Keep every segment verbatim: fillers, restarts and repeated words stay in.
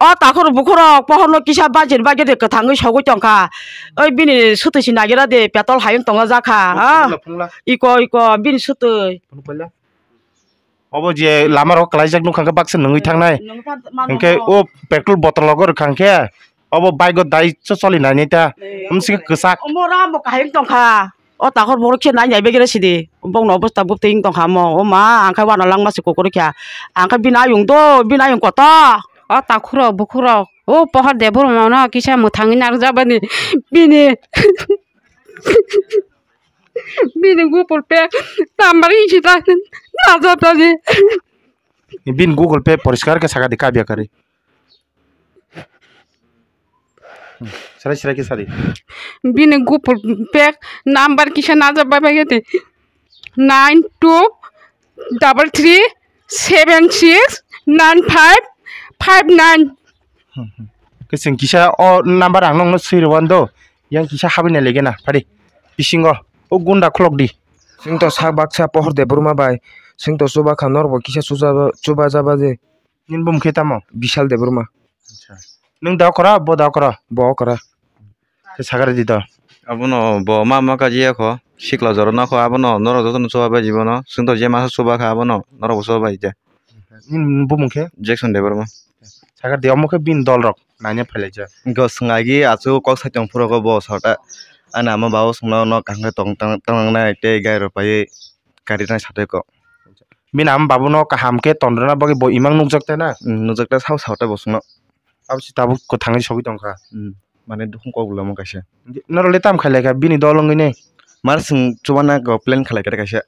O takhur bukhurok pohorno kisa bajir bagede kwthangwi sogwi tongkha. Oi bini swtwi si nagira de petol hayung tongo jakha. Phungla, phungla. Iko, iko, bini swtwi. Phung paila. Obo je lama rok kwlaijak nukha khe baksa nungwi thangnai. Nungwi than-, mano, hwnkhe mano. O petrol bottle rogo rwkha khe obo bike o dai cho choli nai nai ta. Eh, amsike kwchak. Omo ramo kahim tongkha. O takhor borok khe nai nai begere sidi. Bongno obosta bwtwi wng tongkha mo. O ma, ang khe uanw langma se kukurwi kha. Ang khe bini ayung do, bini ayung koto. O takhurok, bukhurok. O pohor de borok no kisa mwthangwi narwkjak bani. Bini. Bini gupul pek. Tamari sita. Narwkjak bani. Bini Google Pay poriskar khe saka di kabya kari. Hmm. Serai serai khe sadi. Bini gupul pek number kisa najak bai bai de. Nine two double three seven six nine five five nine. Hmm, hmm. Khe chwng kisa o number ang nokno swi rwban do. Yang kisa habwi nai lege na phadi. Bisingo o gunda khulok di. Chwng to sak baksa pohor de burma bai. Chwng to chuba kha norok bo kisa chuba chuba jaba de. Nini bumung khe tamo? Bishal Debbarma. Acha. Nwng da okra, bo da okra? Bo okra. Khe sagari di do. Abono bo ma ma kaji ya kho, sikla jora na kho, abono norok jotono chuba bai jibono. Chwng to je masa chuba kha, abono norok bo chuba bai de. Nini bumung khe? Jackson Debbarma. Sagari di, omo khe bini dol rok naina phailaijak. Go swngagi achu kok sai tong phuru go bo sota. Ani ama babu swngno no kaham khe tong tang tang nai tei gai rok pai. Kari nai satwi ko. Bini ama babu no kaham khe tondrwna bagwi bo imang nukjak ta na? Hmm, nukjak ta, sao sao ta bo chwngno. Abo se tabuk kwthangwi sogwi tongkha. Hmm, mane dukhung kok bolamo kaisa. Norok le tam khailai kha bini dol wngwi ne? Mar chwng chubana go plan khalai kha kaisa.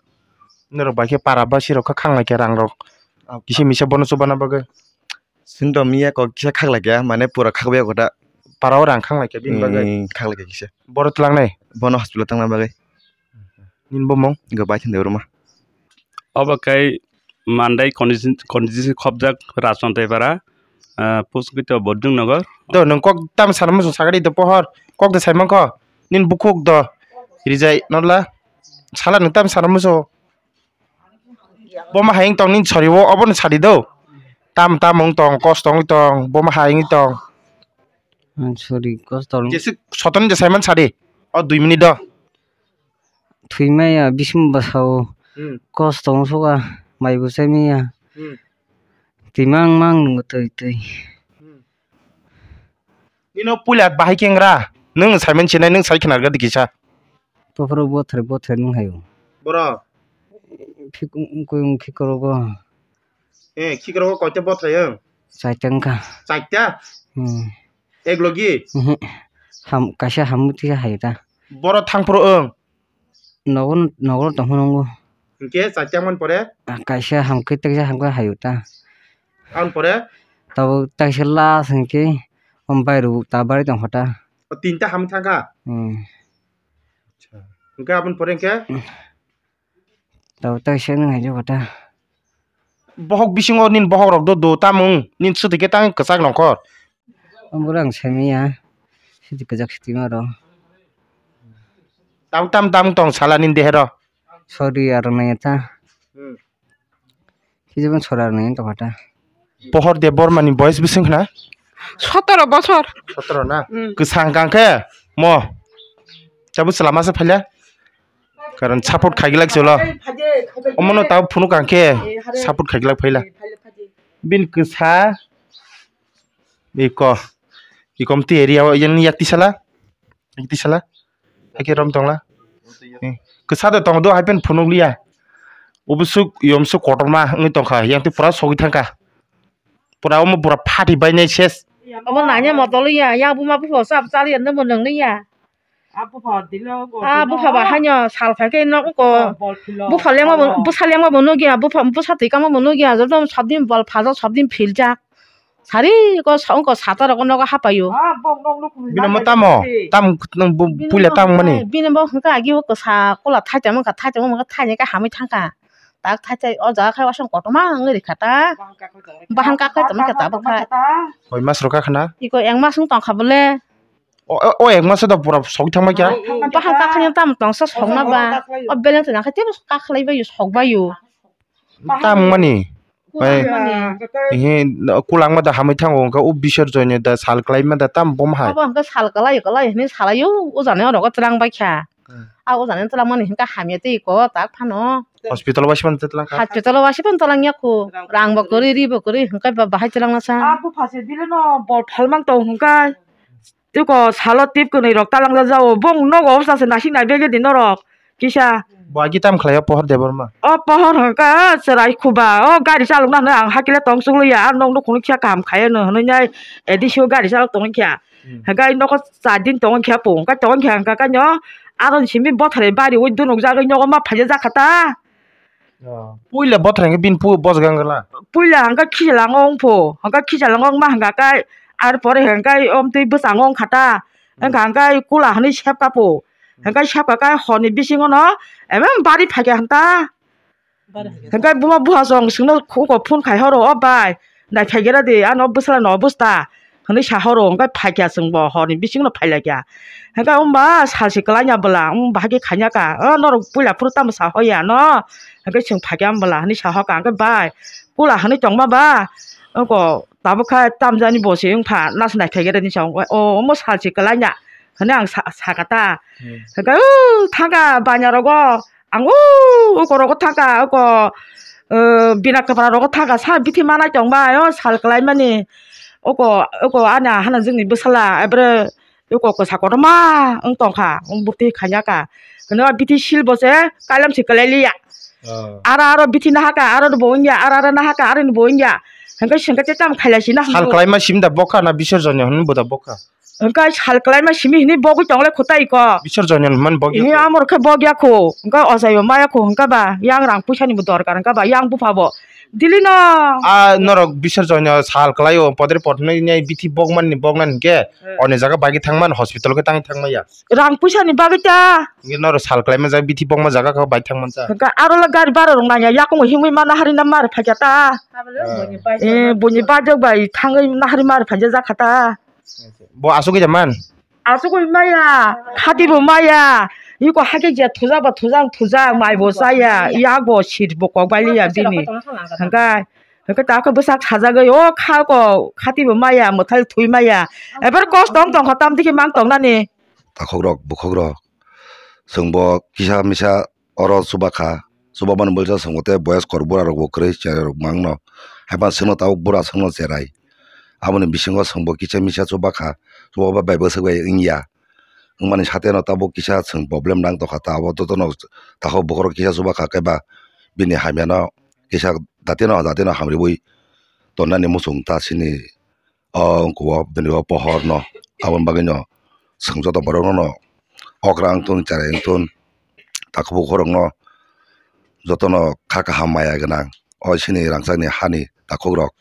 Norok bai khe para basi rok kha khanglai kha rang rok. Kisa misa bono chubana bagwi. Chwng to miya kok kisa khaklai kha, mane pura khakbai kota. Para o rang khanglai kha bini bagwi. Hmm, khaklai kha kisa. Boro twlang nai? Bono hospital tangna bagwi. Nini bumung? Go bai thinde ruma. Obo kai Mandai condition, condition khobjak Rajchandra Para, ah, post kito Bodung Nagar. Do nwng kok tam sana muchung sagadi do pohor, kok de saimang kho. Nini bukhuk do rijai nola. Sala nwng tam sana muchung. Bo ma hayung tong nini sori o, obo no sadi do. Tam tam wng tong, kosto wng tong, bo ma hayung tong. Ang sori kosto wng. Jesuk soton je saiman sadi. O dui minute do. Thwi maya bising bwsao. Hmm. Kosto wngsuka, mai bo chai maya. Hmm. Twi mang mang nwngo twi twi. Hmm. Nino puila bahai kengra. Nwng saiman sinai, nwng sai khnarga di kisa. Bophoro bothre bothre nwng hayo. Boro? Phik-, kuyung khikorogo. Eh, khikorogo koita bothre wng? Chaita wngkha. Chaita? Hmm. Ek logi? Mhm. Ham, kaisa hamu tisa hayo ta. Boro thangphuru wng? Nogo, nogo tongphuru wng. Hwnkhe chaita wngmani pore? Ah, kaisa hamkhe teksa hamkhe hayo ta. Aboni pore? Tabuk teksa last hwnkhe om bai rw ta bari tongkha ta. O tinta hamwi thangkha? Hmm. Acha. Hwnkhe aboni pore hwnkhe? Tabuk teksa nung hayo kha ta. Bohok bisingo nini bohok rok do do tamung nini swtwi khe tang kwchak nongkhor. Omo ang saimanya, sidi kwchak sidi maro. Tam tam tam tong sala nini dehero. Sorry aro nai ta. Hmm. Sidi bon sora nai to kata. Pohor Debbarma ni boyes bising khna? Sotoro bosor. Sotoro na? Hmm. Kwsang kang khe mo. Tabuk selama se phaila. Karon support khaigilak cholo. Omono tabuk phunuk kang khe support khaigilak phaila. Bin kwsa. Iko. Ikomti area o yen yak tisala. Yak tisala. Hake rom tongla. Eh, kwsa de tong do hai pen phunuk liya. Ubusuk yomsuk kotorma wngwi tongkha. Yang ti pura sogwi thangkha. Pura omo pura phati bainai ses. Omo nanya motol ya. Yang buma bupha sab chali ya nemo nang ya. Ah, bupha ba haino sal phai khe nok ko. Bupha lengma bo, bwsa lengma bo nugya, bupha, bwsa twi kama bo nugya, joto sabdin bol phajak, sabdin philjak. Sari ko song ko sata rok nogo hapayo. Bini mo tamo, tam nang bu-, puila tam mani. Bini bo hwnkha agi o kwsa kola thaitamo kha, thaitamo kha, thaini kha hamwi thangkha. Tak thaithai o jaga khai wasong kotorma wngwi rikha ta. Bahang kakhai tamo khe tabuk khai. Koi mas rok kakhna? Iko eng mas wng tongkha bole. O, o, o ek maso da pura sogwi thangma kya? Bahang kakhani tam tongsa sogna ba. O beleng twi nakhai tebo kakhlai bayo, sog bayo. Tam mani. Bai. Mani. He, kulangma da hamwi thango, hwnkhe o Bisorjoyni da sal kwlaima da tam bom hai. Abo hwnkhe sal kwlai kwlai hinwi salaio, o jani oro twlang bai kha. Hmm. A o jani twlangmani hwnkhe hamya tei ko tak phano. Hospital o waisipano twlang kha. Hospital o waisipano twlang ya kho. Rang bo kwrwi, ri bo kwrwi, hwnkhe ba bahai twlang na sa. A bupha se bile no bol phalmang tong hwnkhe. Tiko salo tip kwnwi rok talang jao. Bong nogo obsa se nasik nai bege di norok. Kisa. Bo agi tam khlai o Pohor Debbarma. O Pohor hwnkhe chwrai khuba. O gari chalok na hwnwi ang hakile tong chukliya. A nok nukhung kisa kaham khai no hwnwi nai. A D C o gari chalok tong kha. Hmm. Hwnkhe nokho char din tong kha po. Hwnkhe tong kha hwnkhe kaino. Aro simi bothare bari ui dunuk jagwi nogo ma phaija jakha ta. Oh. Puila bothra hwnkhe bini pu bojgang gala. Puila hwnkhe khichalango wngphu, hwnkhe khichalango wngma hwnkha khe, ar pore hwnkhe omtwi bwskango wngkha ta. Hmm. Wngkha hwnkhe kula hwnwi sepkha phu. Hmm. Hwnkhe sepkha khe horni bisingono emem bari phaikha hwnta. Bari phaikha. Hwnkhe buma buha song chwngno khuko phone khai horo, "O bai, nai phaigra di, ano bwsla no bwsta." Hwnwi sa horo, hwnkhe phaikha chwngbo horni bisingno phailaikha. Hwnkhe wngba salsi kwlaina bwla, wng bahai khe khaina kha, "O norok puila phuru tamo sa hoya no?" Hwnkhe chwng phaikha wng bwla hwnwi sa hoka, hwnkhe, "Bai, kula hwnwi tongma ba, wngko tabuk kha tamjani bo se wngpha, naso naithai khe rani sa," o omo salsi kwlaina hwnwi ang sa-, sakha ta. Hmm. Hwnkhe, "O thangkha banya rogo." Ang o, o korogo thangkha, o ko, eh, bina kwpra rogo thangkha, sa bithi manai tong bai, o sal kwlai mani. O ko, o ko ani ahana jwngni bwsala, ebere, o ko kwsa kotorma wng tong kha, wng bwtwi khaina kha. Hwnwi o bithi sil bo se, kailam se kwlai liya. Oh. Aro, aro bithi nahaka, aro bo wngya, aro, aro nahaka, aro bo wngya. Hwnkhe swngkhe tei tamo khailai sina. Sal kwlai ma sim da bokha na Bisorjoyno hwnwi bo da bokha? Hwnkhe sal kwlaima simi hwnwi bogwi tonglai kho tai ko. Bisorjoyno hwnmani bogya kho. Amor khe bogya kho. Hwnkhe ochai bo maya kho hwnkha ba, yang rang puisa ni bo dorkar hwnkha ba, yang bupha bo. Dili no. A norok Bisorjoyno sal kwlai o, podre pod hwnwi nai bithi bokmani boknani hwnkhe, eh, oni jaga bagwi thangmani hospital khe tangwi thangmaya. Rang puisa ni bagwi ta. Hwnkhe norok sal kwlaima jaga bithi bokma jaga khe bai thangman cha. Hwnkhe aro le gari bara rok nangya, yakung himwi ma nahari na mar phaikya ta. Eh, buini bajok bai thangwi nahari mar phaikya jakha ta. Bo asugwi da man? Asugwi maya, khati bo maya. Iko hakhe je thujak ba thujak, thujak mai bo chaya, yak bo sit bo kok bai liya bini. Hwnkhe, hwnkhe ta khe bwsak sajagwi o kha ko khati bo maya, mwthal thui maya. Ebar kosto wng tong kha tam dikhe mang tong nani. Takhuk rok, bukhuk rok, chwng bo kisa misa oro chuba kha, chuba mani bolsa chwng bo tei boyes kor bura rok bo kwrwi cherai rok mangno, haiphano chwngno tabuk bura chwngno cherai. Aboni bisingo chwng bo kisa misa chuba kha, chuba bai bwswk bai wngya. Wngmani sateno tabuk kisa chwng problem nang tongkha ta, abo jotono takhuk bukhuk rok kisa chuba kha khe ba bini hamyano kisa datino datino hamriwi tonnani muchung ta chini. O wngkha o bini o pohor no, aboni bagwi no chwng joto borok no okra wngthun, cherai wngthun, takhuk bukhuk rok no joto no kha kaham maya gwnang o chini rangchak ni hani takhuk rok,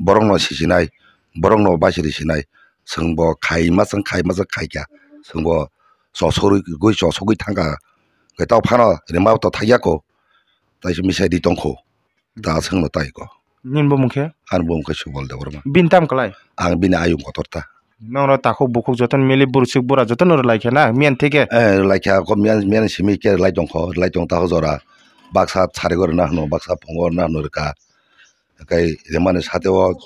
borok no sichinai, borok no baisiri sinai, chwng bo khai masa khai masa khai kha, chwng bo chosogwi chosogwi thang kha, hwnkhe tok phano rima bo to thang ya kho, tai se misa di tong kho. Da chwngno tai ko. Nini bumung khe? Ani bumung khe Subal Debbarma. Bini tam kwlai? Ang bini ayung kotor ta. Nongno takhuk bukhuk jotono mili bursuk bura jotono rwlai khe na, miyan thike? Eh, rwlai khe, ko miyan, miyan simi khe rwlai tong kho, rwlai tong ta kho jora. Baksa sari go rwna hwno, baksa phungo rwna hwno rwkha. Kai remani sate o,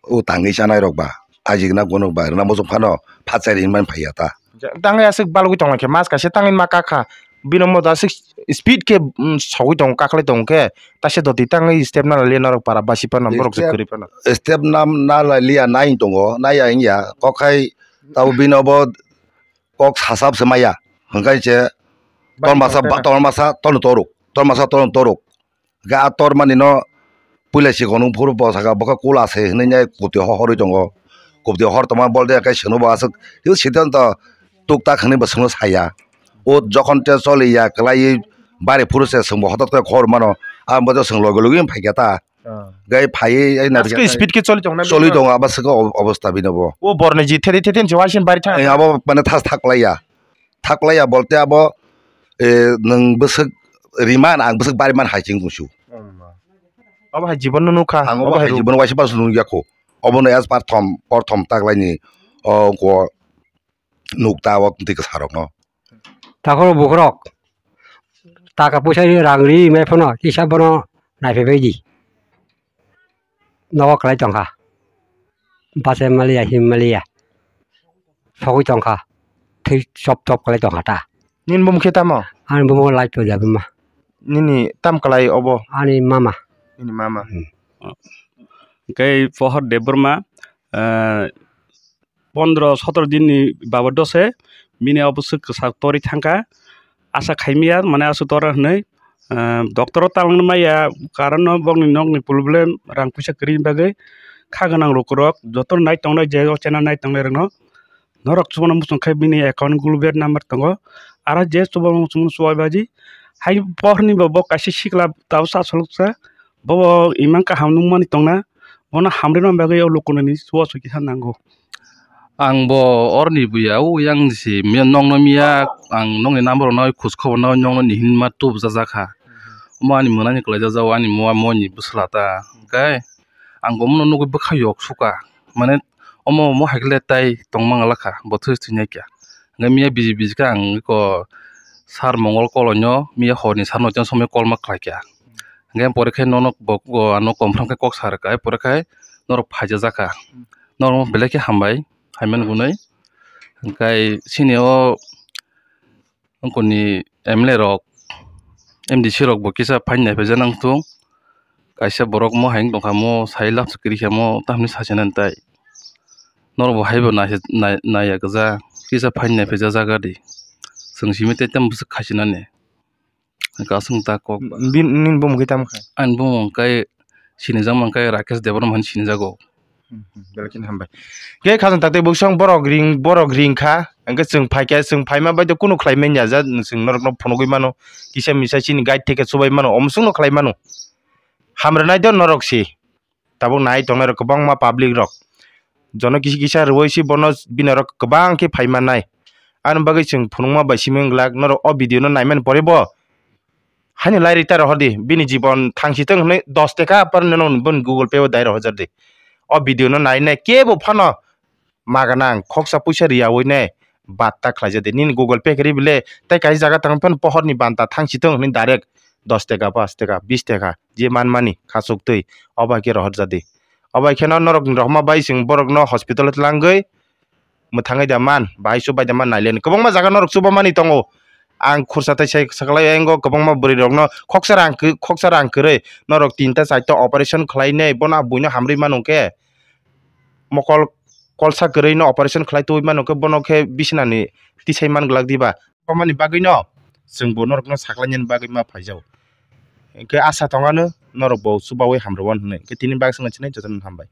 o tangwi chanai rok ba, ajik na gonok ba, rwna muchung phano phatchari hinmani phaiya ta. Tangwi aswk balgwi tongla khe, mas kaisa tangwi ma kakha. Bino modo aswk speed khe, mm, sogwi tongo, kakhwlai tongo khe, taisa doti tangwi step nala liya norok para basi phano, borok se step, kwrwi phano. Step nam nala liya nai tongo, naiya wngya, kok khai tabo bino bo kok sasap se maya, hwnkhe se bai tormasa, bai ba-, tormasa tolno toruk, tormasa tolno toruk. Ga tor mani no puila si gonung phuru bo saka bo khe kula se hinui nai kupti ho horui tongo. Kupti hor tongma bol de kai sunu bo aswk. Hiu siddhanto tuk tak hinui bo sunu saya. O jokhon te choli ya kwlai bari phuru se sung bo hotot khe khor mano. Ang bo swng logi logi phai khe ta. Ah. Gai phai ai na. Aske speed khe choli tong na choli bini tongo abo swk o-, obostha bini bo. O borni ji theri theri se waising bari thang. Abo mane thas thak lai ya. Thaklaiya bolte abo, eh, nwng bwswk riman, ang bwswk bariman hai chwng tongsu. Obo hai jibon no nukha, ang obo obo hai hai ru- jibon waisa pasu nungya kho. Obono as parthom, porthom taklaini, o, ko nukta o twi kwsarokno. Takhoro bukhorok, taka poisa ri rang ri mai phano kisa bono naiphai bai di. nogo kwlai tongkha. Bachai maliya, him maliya. Sogwi tongkha. Thwi chop chop kwlai tongkha ta. Nini bumung khe tamo? Ani bumung light to jabi ma. Nini tam kwlai obo? Ani mama. Nini mama. Hmm. Hwnkhe pohor Debbarma, eh, pondro sotro din ni baba dose bini obo swk kwchak torwi thangkha. Asa khaimaya, mane aswk tora hwnwi, ah, doctor o talangna maya, karon no bokni nokni problem, rang puisa kwrwini bagwi kha gwnang lukurok jotono nai tongnai, je o channel nai tongnai rokno norok chubachu muchung khe bini account Google Pay number tongo, aro je chubachu muchung chubai baji hai pohorni bo bo kaisa sikla tabuk sa soloksa, bo bo imang kaham nukmani tongna, bono hamrwima bagwi o lukurokni chubachu kisa nango. Ang bo oroni buya, o yang si miya nokno miya, ang nokni number rokno khoj khobor no nokno ni hinma tubujajak kha. Omo ani mwnani kwlaijak, ani moa moani bwsla ta. Hwnkhe ang bo omono nugwi bwkha yok sukha. Mane omo omo hai khe le tai tongma ngala kha, bo thwi thwi nai kha. Hwnkhe miya biji biji khe ang eko sar Mongol koloi no miya horni sar noiteng somoi kolma khlai kha. Hwnkhe pore khe nono bo, bo ano confirm khe kok sa rwkha, pore khe norok phaijajak kha. Norok belai khe hambai. Hai mani gunai. Hwnkhe chini o wngkoni M L A rok, M D C rok bo kisa phaini naiphai jak nang thung. Kaisa borok mo hai wng tongkha, mo sai love se kwrwi kha, mo tamni sasinani tai. Norok bo hai bo nai-, nai-, naiya gwja, kisa phaini naiphai jak jaga di. Chwng simi tei tamo bwswk khaisinani. Kasung ta kok ba. Bin-, nini bumung khe tamo kha? Ani bumung khe sinijak mankhe Rakesh Debbarma hinwi sinijago. Hmm, hmm, belai kheno hambai. Khe khajang takte bwswng borok ring, borok ring kha. Hwnkhe chwng phaikha, chwng phaima bai do kunu khlai manya ja, chwng norokno phunugwi mano. Kisa misa chini guide theke chubai mano, omswkno khlai mano. Hamrwnai do norok se. Tabuk nai tongnai rok kwbangma public rok. Jono kisa kisa rwui si bono bini oro kwbang khe phai mannai. Ani bagwi chwng phunukma bai simi wng glak norok o video no naimani pore bo haino lai rwi ta rohor di, bini jibon thangsi tong hwnwi dos teka par nw boni Google Pay o dai rohor jar di. O video no nainai kebo phano ma gwnang khoksa puisa riyaui ne batta khlaijadi. Nini Google Pay khe ribile tei kaisa jaga tang phano pohorni banta thangsi tong hwnwi direct dos teka, pas teka, bis teka je manmani khachuk twi obo hai khe rohor jadi. Obo hai kheno norokni rohorma bai chwng borokno hospital o twlangwi mwthangwi da man, bahai chubai da man nailen. Kwbangma jaga norok chubamani tongo. Ang khursa tai sai saklai, ayang o kwbangma bwrwi rokno khoksa rang kw-, khoksa rang kwrwi norok tinta charta operation khlainai bono buino hamrwi mano khe. Mokol kolsa kwrwi no operation khlai twi mano khe bono khe bisnani tisai man glak diba? Kwbangmani bagwi no chwng bo norok no saklai nani bagwi ma phai jago. Hwnkhe asa tong ano norok bo chubaui hamrw wan hwnwi. Hwnkhe tini bak swngna chinai jotono hambai.